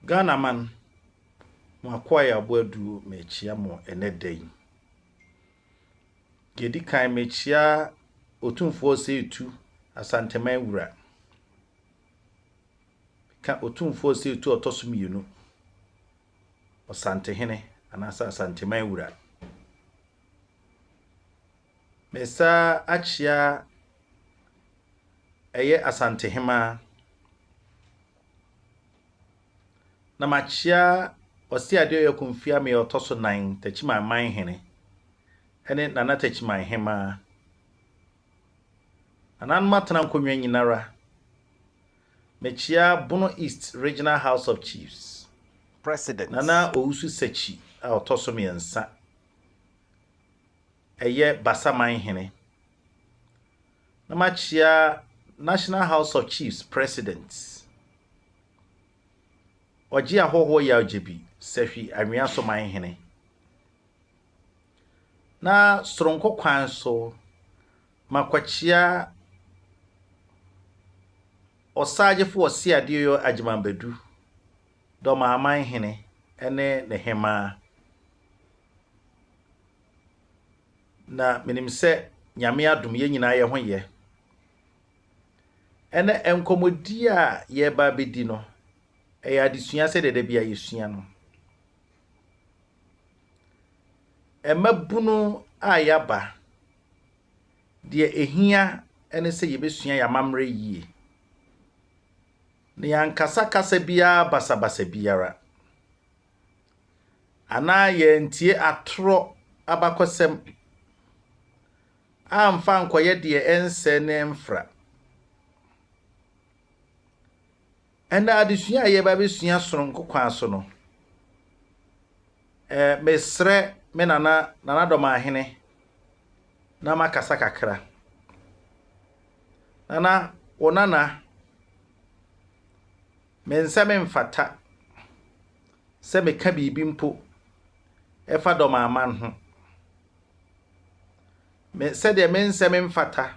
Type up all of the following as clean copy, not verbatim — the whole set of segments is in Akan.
Ghana man, mo akoa yɛ aboa du mekyia mo ɛnɛ da yi. Deɛ ɛdi kan mekyia Otumfoɔ Osei Tu Asanteman wura. Ka Otumfoɔ Osei Tu a ɔtɔ so mmienu, Ɔsantehene anaasɛ Asanteman wura. Mesa akyea ɛyɛ Asantehemaa. Na makyea Ɔseadeɛ Ɔyɛkomfia a ɔtɔ so nan, Takyiman Manhene ne Nana Takyiman Hemaa. Nananom atena nkonnwa nyinara. Mekyea Bono East Regional House of Chiefs. President. Nana Owusu Sakyi a ɔtɔ so mmiɛnsa. Ɛyɛ Basaman Hene. Na makyea National House of Chiefs President. Ɔgye ahɔhoɔ yɛ Agyebi Sɛhwi Anwea so Manhene. Na soronko kwan so, makɔkyea Ɔsagyefo Ɔseadeɛyɔ Agyeman Badu, Dɔmaaman Hene ne ne hemaa. Na menim sɛ Nyame adom yɛn nyinaa yɛ ho yɛ. Ɛnɛ nkɔmmɔdi a yɛreba abɛdi no, ɛyɛ adesua sɛdeɛ da bi a yɛsua no. Mmabunu a yɛaba, deɛ ɛhia ne sɛ yɛbɛsua yɛn amammerɛ yie. Na yɛankasa kasa biara basabasa biara. Anaa yɛntie atorɔ abakɔsɛm amfa nkɔyɛ deɛ ɛnsɛ ne ɛmfra. Ɛnɛ adesua a yɛreba abɛsua soronko kwan so no, mesrɛ me nana Nana Dɔmaahene na makasa kakra. Nana, wo nana, me nsɛm mfata sɛ meka biribi mpo ɛfa Dɔmaaman ho. Me sɛdeɛ me nsɛm mfata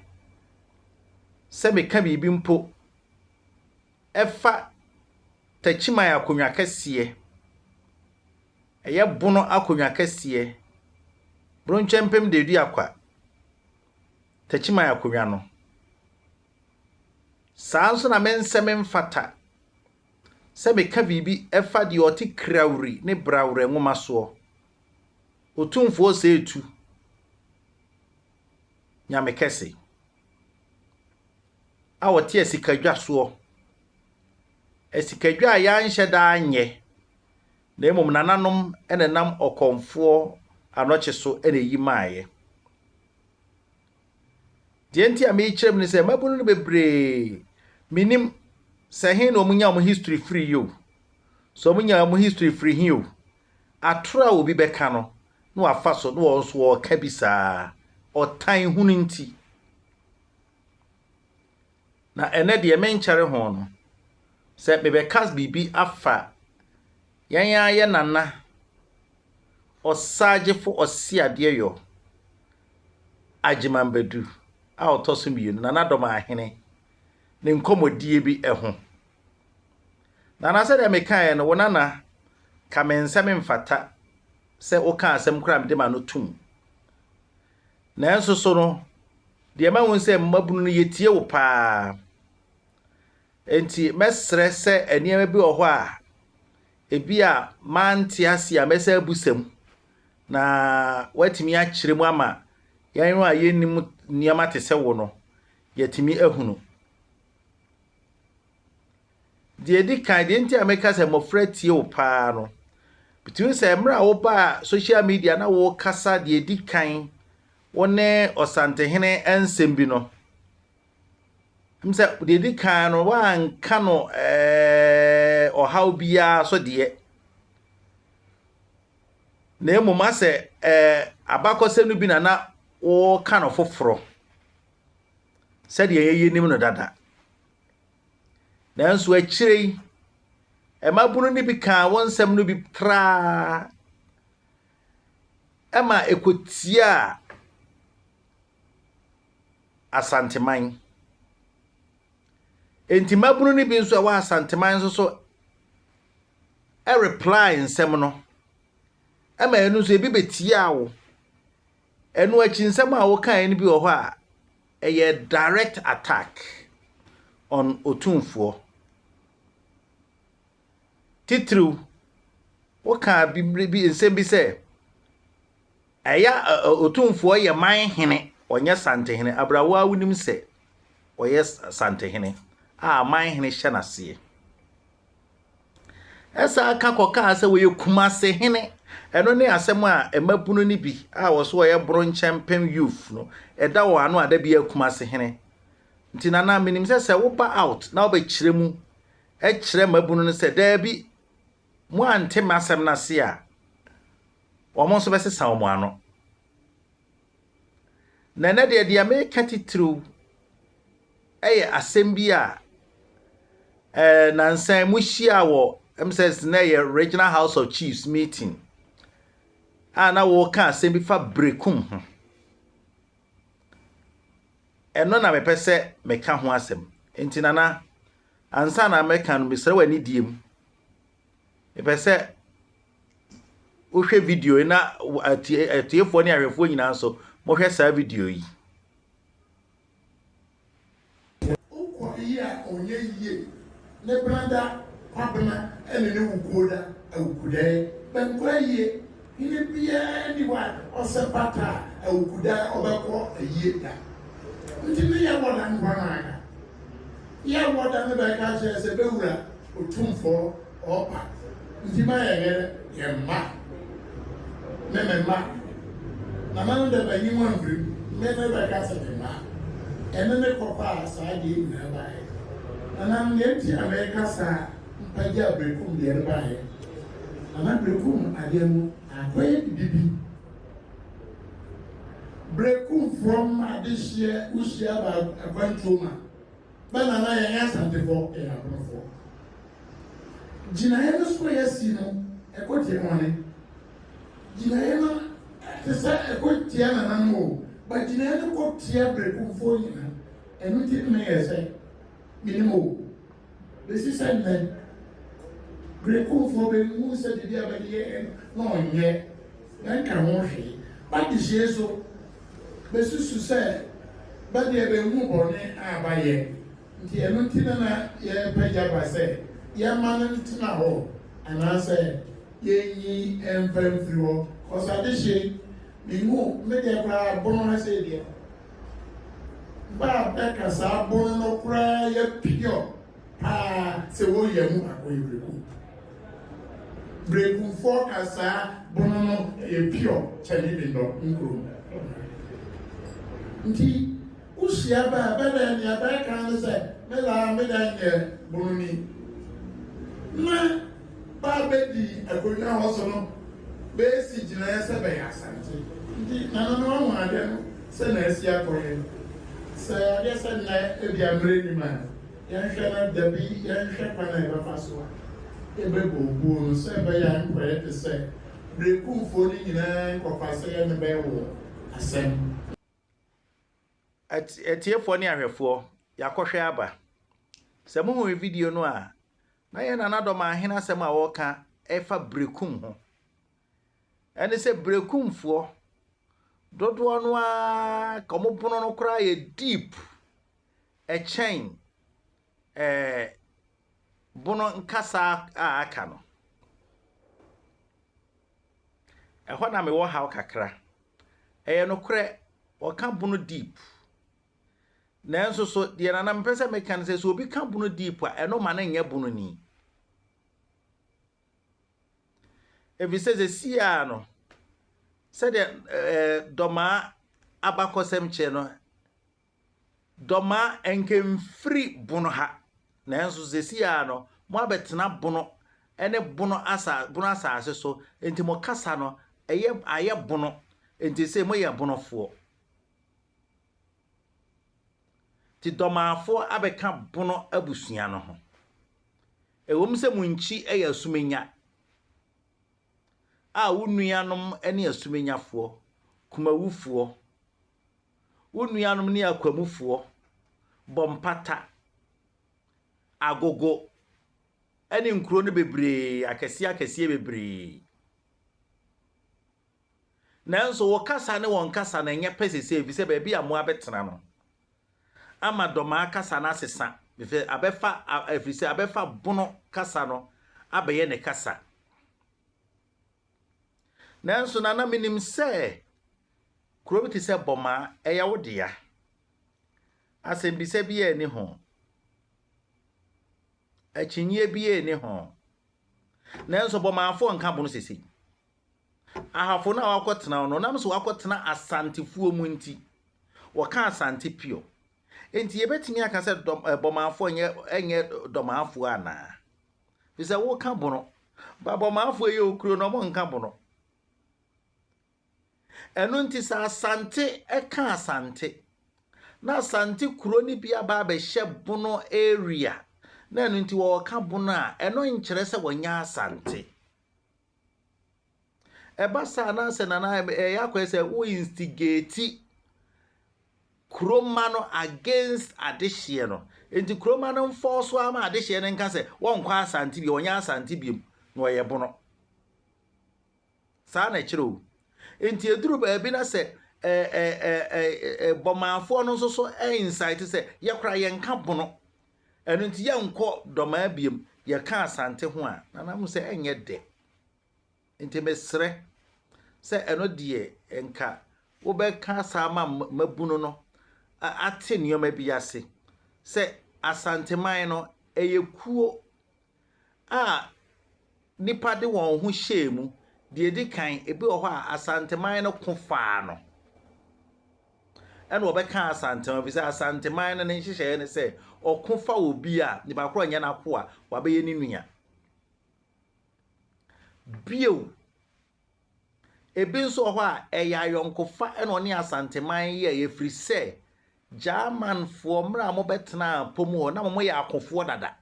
sɛ meka biribi mpo ɛfa Takyiman akonnwa kɛseɛ, ɛyɛ Bono akonnwa kɛseɛ, Bronkyɛmpem Dedu Akwa, Takyiman akonnwa no. Saa nso na me nsɛm mfata sɛ meka biribi ɛfa deɛ ɔte Krawuri ne Brawrɛ nwoma soɔ, Otumfoɔ Osei Tu, Nyame kɛse, a ɔte asikadwa soɔ. Asikadwa a yɛanhyɛ da anyɛ, na mmom nananom na nam ɔkɔmfoɔ anɔkye so na ɛyi maeɛ. Deɛ nti a merekyerɛ mu ne sɛ mmabunu no bebree menim sɛ he na wɔnya wɔn history firi yi o. Sɛ wɔnya wɔn history firi he o. Atoro a obi bɛka no na wafa so na wɔn nso wɔreka bi saa. Ɔtan hunu nti. Na ɛnɛ deɛ menkyɛre ho no, sɛ mebɛka biribi afa yɛn ara yɛ nana Ɔsagyefo Ɔseadeɛyɔ Agyeman Badu a ɔtɔ so mmienu, Nana Dɔmaahene, ne nkɔmmɔdie bi ho. Nana sɛdeɛ mekaeɛ no, wo nana ka me nsɛm mfata sɛ woka asɛm koraa mede ma no tom. Nanso so no, deɛ mahu sɛ mmabunu no yɛtie wo paa. Enti mɛsrɛ sɛ nneɛma bi wɔ hɔ a ebi a mante ase a mɛsɛ abusa mu na woatumi akyerɛ mu ama yɛn a yɛnnim nneɛma te sɛ wo no, yɛatumi ahunu. Deɛ ɛdi kan, deɛ nti a meka sɛ mmɔfra tie wo paa no, bitumi sɛ mmerɛ a wobaa social media na wokasa deɛ ɛdi kan wo ne Ɔsantehene nsɛm bi no, sɛ deɛ ɛdi kan no woanka no ɔhaw biara so deɛ, na mmom asɛ abakɔsɛm no bi na na wɔreka no foforɔ sɛdeɛ yɛyɛ nim no dada. Nanso akyire yi, mmabunu no bi kaa wɔn nsɛm no bi traa ɛma ɛkɔtiaa Asanteman. Enti mmabunu no bi nso a ɛwɔ Asanteman nso so reply nsɛm no ma ɛno nso ebi bɛtiaa wo. Ɛno akyi nsɛm a wokaeɛ no bi wɔ hɔ a ɛyɛ direct attack on Otumfoɔ. Titiriw, wokaa bi bi nsɛm bi sɛ ɛyɛ Otumfoɔ yɛ man hene, ɔnyɛ santehene. Abrawa wonim sɛ ɔyɛ santehene a man hene hyɛ n'aseɛ. Ɛsan ka kɔkaa sɛ wɔyɛ Kumase hene. Ɛno ne asɛm a mmabunu no bi a wɔso wɔyɛ Bronkyɛmpem youth no ɛda wɔn ano a da bi yɛ Kumase hene. Nti Nana, menim sɛ sɛ woba out na wobɛkyerɛ mu kyerɛ mmabunu no sɛ daabi, mo ante m'asɛm no ase a, wɔn nso bɛsesa wɔn ano. Na ɛnɛ deɛ deɛ meka titiriw yɛ asɛm bi a nansan mu hyia wɔ sɛ na ɛyɛ Regional House of Chiefs meeting a na wɔreka asɛm bi fa Berekum ho. Ɛno na mepɛ sɛ meka ho asɛm. Nti Nana, ansa na mɛka no, mesrɛ wɔ anidie mu. Mepɛ sɛ wohwɛ video yi na atiefoɔ ne ahwɛfoɔ nyinaa nso mohwɛ saa video yi. Wokɔ yi a ɔnyɛ yie ne brada Kwabena ɛne ne wukuo da awukudɛɛ bɛnkɔ ayie. Hene biara ni hɔ a ɔsɛ bata a awukuda ɔbɛkɔ ayie da. Nti ne yɛwɔ da nkwa no aka yɛwɔ da ne bɛka kyerɛ sɛ bɛwura Otumfoɔ ɔpa nti ma yɛyɛ yɛn mma ne me mma. Nana no dɛ bɛnyi mu amfirim me ne bɛka sɛ me mma ɛne ne kɔfa a saa deɛ nyinaa baeɛ. Nana no, deɛ nti a mɛka saa mpagya Berekum deɛ no baeɛ, Nana, Berekum adeɛ no akɔyɛ bibi. Berekumfoɔ mma adehyeɛ wohyia ba akwantuo ma bɛ Nana, yɛnyɛ Asantefoɔ, yɛyɛ Abonofoɔ. Gyinaeɛ no so a yɛasi no ɛkɔ tia wɔne gyinaeɛ no te sɛ ɛkɔ tia nananom o, ba gyinaeɛ no kɔ tia Berekumfoɔ nyinaa. Ɛno nti ne meyɛ sɛ menim o, bɛsi sɛ nnɛ Berekumfoɔ bɛhu sɛ biribi a bɛde yɛ no na ɔnyɛ bɛnka ho hwee. Badehyie so bɛsusu sɛ bɛdeɛ bɛhu bɔne a bayɛ. Nti ɛno nti na na yɛpɛgya ba sɛ yɛma no ntena hɔ anaasɛ yɛnyi mfa mfiri hɔ kɔsadehye. Mehu me deɛ koraa bono ha sɛ deɛ ba bɛka saa bono no koraa yɛ pure paa sɛ wɔyɛ mu baako yɛ Berekum. Berekumfoɔ ka saa bono no yɛ pure kyɛne bi ndɔ nkurom. Nti wohyia ba a bɛdɛ nea bɛka ne sɛ me laa me da nyɛ bononi na ba bɛdi akonnwa hɔ so no bɛsi gyinaeɛ sɛ bɛyɛ Asante. Nti Nana no ahu adeɛ no sɛ na asi akɔyɛ sɛ adeɛ sɛ nnɛ ebi ammerɛ nim a yɛnhwɛ no dabi, yɛnhwɛ kwan a yɛbɛfa so a yɛbɛbɔ obuo no sɛ ɛbɛyɛ a nkɔyɛ te sɛ Berekumfoɔ no nyinaa nkɔfa sɛ yɛne bɛwɔ asɛm. Atiefoɔ ne ahwɛfoɔ, yɛakɔhwɛ aba. Sɛ mohu video no a, na yɛn Nana Dɔmaahene asɛm a wɔreka ɛfa Berekum ho. Ɛne sɛ Berekumfoɔ dodoɔ no ara ka ɔmo bono no koraa yɛ deep ɛkyɛn bono nkasa a aka no. Ɛhɔ na mewɔ haw kakra. Ɛyɛ nokorɛ wɔka bono deep. Nanso so deɛ Nana mepɛ sɛ meka no sɛ obi ka bono deep a, ɛno ma no nyɛ bono ni. Ɛfiri sɛ seesei no, sɛdeɛ Dɔmaa abakɔsɛm kyerɛ no, Dɔmaa nkɛmfiri bono ha. Nanso seesei no, mo abɛtena bono ne bono asa bono asase so, nti mo kasa no ɛyɛ ayɛ bono. Nti sɛ moyɛ bonofoɔ. Nti Dɔmaafoɔ abɛka bono abusua no ho. Ɛwɔ mu sɛ mo nkyi yɛ Asumenya a wo nuanom ne Asumenyafoɔ, Kumawufoɔ, wo nuanom ne Akwamufoɔ, Bɔmpata, Agogo. ne nkuro no bebree, akɛseɛ akɛseɛ bebree. Nanso wo kasa ne wɔn kasa no ɛnyɛ pɛ sese ɛfiri sɛ baabi a mmoa bɛtena no ama dɔmaa kasa no asesa ɛfiri abɛfa ɛfiri sɛ abɛfa bono kasa no abɛyɛ ne kasa. Nanso nana menim sɛ kuro bi te sɛ Bɔmaa ɛyɛ wo dea. Asɛmbisa biara nni ho. Akyinnyeɛ biara nni ho. Nanso Bɔmaafoɔ nka bono sesei. Ahafo no a wɔakɔtena hɔ no, ɔnam sɛ wɔakɔtena Asantefoɔ mu nti, wɔka Asante pure. Enti yɛbɛtumi aka sɛ dɔm, eh, Bɔmaafoɔ nyɛ, nyɛ Dɔmaafoɔ anaa? Fi sɛ woka bono. Ba Bɔmaafoɔ yɛ okuro no, ɔmo nka bono. Ɛno nti sɛ Asante ka Asante, na Asante kuro no bi aba abɛhyɛ Bono area, na ɛno nti wɔka Bono a, ɛno nkyerɛ sɛ wɔnyɛ Asante. Ɛba saa na sɛ nana ɛyɛ akɔyɛ sɛ wo instigate kuroma no against adehyeɛ no. Nti kuroma no mfɔɔ so ama adehyeɛ no nka sɛ wɔnkɔ Asante bio, wɔnyɛ Asante biom, na wɔyɛ Bono. Saa na ɛkyerɛ o. Nti ɛduru baabi na sɛ bɔmaafoɔ no nso so insight sɛ yɛkora yɛnka bono. Ɛno nti yɛnkɔ dɔmaa biom, yɛka Asante ho a, nana mu sɛ ɛnyɛ dɛ. Nti mesrɛ sɛ ɛno deɛ nka wobɛka saa ma mmabunu no ate nneɛma bi ase sɛ Asanteman no ɛyɛ kuo a nnipa de wɔn ho hyɛɛ mu. Deɛ ɛdi kan, ebi wɔ hɔ a Asanteman no ko faa no. Ɛna wɔbɛka Asanteman, ɛfiri sɛ Asanteman no ne nhyehyɛeɛ ne sɛ ɔko fa obi a nipa korɔ nyɛ n'ako a wabɛyɛ ne nua. Bio, ebi nso wɔ hɔ a ɛyɛ ayɔnkofa ɛna ɔne Asanteman yɛ ɛfiri sɛ Germanfoɔ mmerɛ a mobɛtena apɔ mu hɔ na moyɛ akofoɔ dada.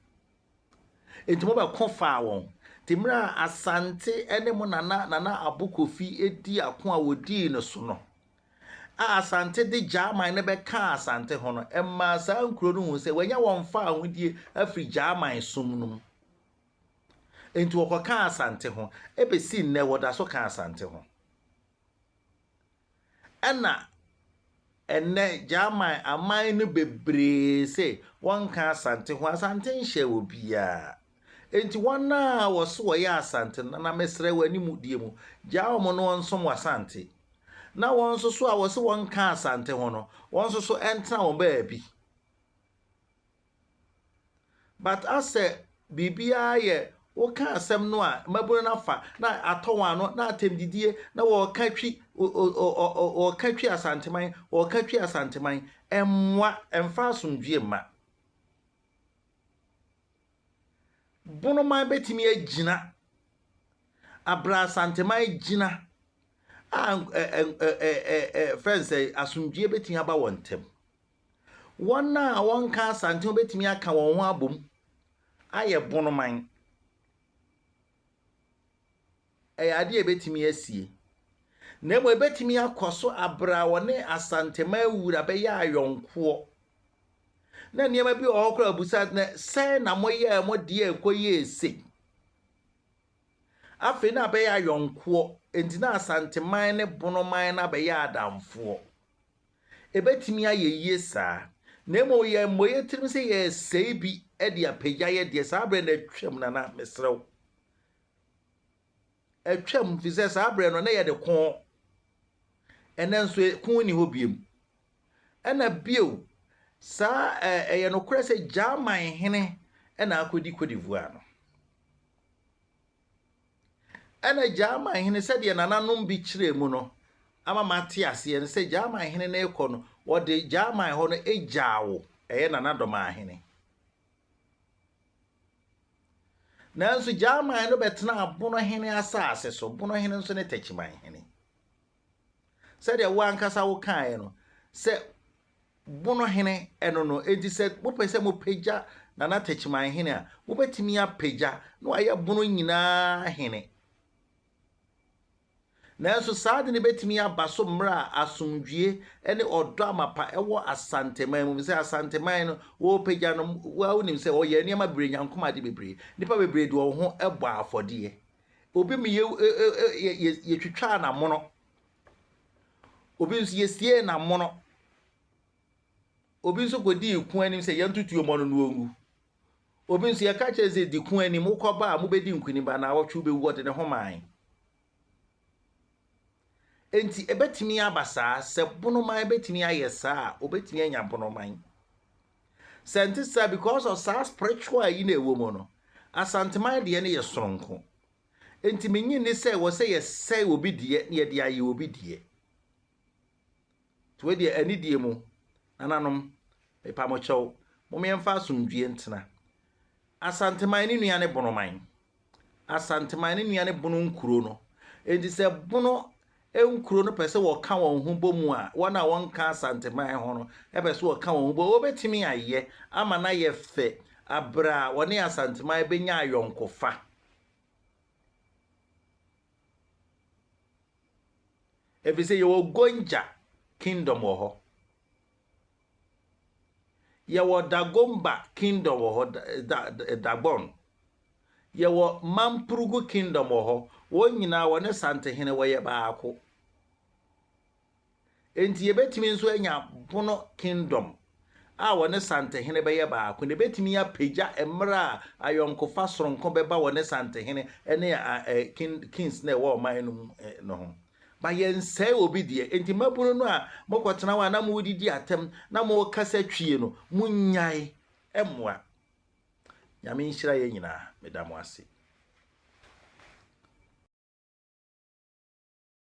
Nti mobɛko faa wɔn. Nti mmerɛ a Asante ne mo nana Nana Abo Kofi di ako a wɔdii no so no, a Asante de German no bɛkaa Asante ho no, ɛmaa saa nkuro no hu sɛ wɔanya wɔn fa ahodie afiri German som no mu. Nti wɔkɔkaa Asante ho. Ɛbɛsi nnɛ wɔda so ka Asante ho. Ɛna ɛnnɛ German aman no bebree sɛ wɔnka Asante ho. Asante nhyɛ wɔ biara. Nti wɔn a wɔso wɔyɛ Asante no, na mesrɛ wɔ anim die mu, gyaa wɔn no wɔnsom wɔ Asante. Na wɔn nso so a wɔse wɔnka Asante ho no, wɔn nso so ntena wɔn baabi. But asɛ biribiara yɛ woka asɛm no a mmabunu no afa na atɔ wɔn ano na atɛmdidie na wɔreka twi wɔreka twi Asanteman wɔreka twi Asanteman ɛmmoa ɛmfa asomdwie mma. Bonoman bɛtumi agyina abra Asanteman gyina a fɛn sɛ asomdwie bɛtumi aba wɔn ntam. Wɔn a wɔnka Asante ho bɛtumi aka wɔn ho abom ayɛ bonoman. Ɛyɛ adeɛ a ɛbɛtumi asie. Na mmom ɛbɛtumi akɔ so abere a wɔne Asanteman wura bɛyɛ ayɔnkoɔ. Na nneɛma bi wɔ hɔ koraa abusa na sɛn na moyɛɛ mo deɛ ɛkɔyɛɛ sei. Afei na abɛyɛ ayɔnkoɔ, nti na Asanteman ne Bonoman no abɛyɛ adamfoɔ. Ɛbɛtumi ayɛ yie saa. Na mmom yɛmmɔ yɛn tirim sɛ yɛresɛe bi de apagya yɛ deɛ saa berɛ no atwam nana mesrɛ wo. Atwam fi sɛ saa berɛ no na yɛde ko. Ɛnɛ nso ko nni hɔ biom. Ɛna bio saa ɛyɛ nokorɛ sɛ German hene ɛna akɔdi Cote d'Ivoire no. Ɛna German hene sɛdeɛ nananom bi kyerɛ mu no ama mate aseɛ no sɛ German hene no rekɔ no wɔde German hɔ no gyaa wo ɛyɛ nanadɔm ahene. Nanso German no bɛtena Bono hene asase so. Bono hene nso ne Techiman hene. Sɛdeɛ wo ankasa wo kaeɛ no sɛ Bono hene ɛno no enti sɛ mopɛ sɛ mopagya Nana Techiman hene a mobɛtumi apagya na wayɛ Bono nyinaa hene. Nanso saa ade no bɛtumi aba so mmerɛ a asomdwie ne ɔdɔ amapa wɔ Asanteman mu. Sɛ Asanteman no wɔrepagya no, wonim sɛ ɔyɛ nneɛma bebree, nyankom ade bebree. Nnipa bebree de wɔn ho bɔ afɔdeɛ. Obi mu yɛ yɛtwitwaa n'amono. Obi nso yɛsiee n'amono. Obi nso kɔdii ko anim sɛ yɛntoto mmɔ no na ɔnwu. Obi nso yɛka kyerɛ sɛ di ko anim, wokɔba a mobɛdi nkonim, anaa wɔtwe wobɛwu, ɔde ne ho mae. Enti ɛbɛtumi aba saa, sɛ Bonoman bɛtumi ayɛ saa a, obɛtumi anya Bonoman. Sɛ nte saa, because of saa spiritual yi na ɛwɔ mu no, Asanteman deɛ no yɛ soronko. Enti menyi nni sɛ wɔ sɛ yɛsɛe obi deɛ na yɛde ayɛ obi deɛ. Nti wei deɛ anidie mu, nananom, mepa mo kyɛw, mom yɛmfa asomdwie ntena. Asanteman ne nua ne Bonoman. Asanteman ne nua ne Bono nkuro no. Enti sɛ Bono nkuro no pɛ sɛ wɔka wɔn ho bɔ mu a, wɔn a wɔnka Asanteman ho no pɛ sɛ wɔka wɔn ho bɔ, wɔbɛtumi ayɛ ama no ayɛ fɛ aberɛ a wɔne Asanteman bɛnya ayɔnkofa. Ɛfiri sɛ yɛwɔ Gonja Kingdom wɔ hɔ. Yɛwɔ Dagomba Kingdom wɔ hɔ, da, da, Dagbon. Yɛwɔ Mampurugu Kingdom wɔ hɔ. Wɔn nyinaa wɔne Santehene wɔyɛ baako. Enti yɛbɛtumi nso anya Bono Kingdom a wɔne Santehene bɛyɛ baako. Na ɛbɛtumi apagya mmerɛ a ayɔnkofa soronko bɛba wɔne Santehene ne kings na ɛwɔ ɔman no mu no ho. Ba yɛnsɛe obi deɛ. Enti mmabunu no a mokɔtena hɔ a na modidi atɛm na mokasa twie no, monyae mmoa. Nyame nhyira yɛn nyinaa. Meda mo ase.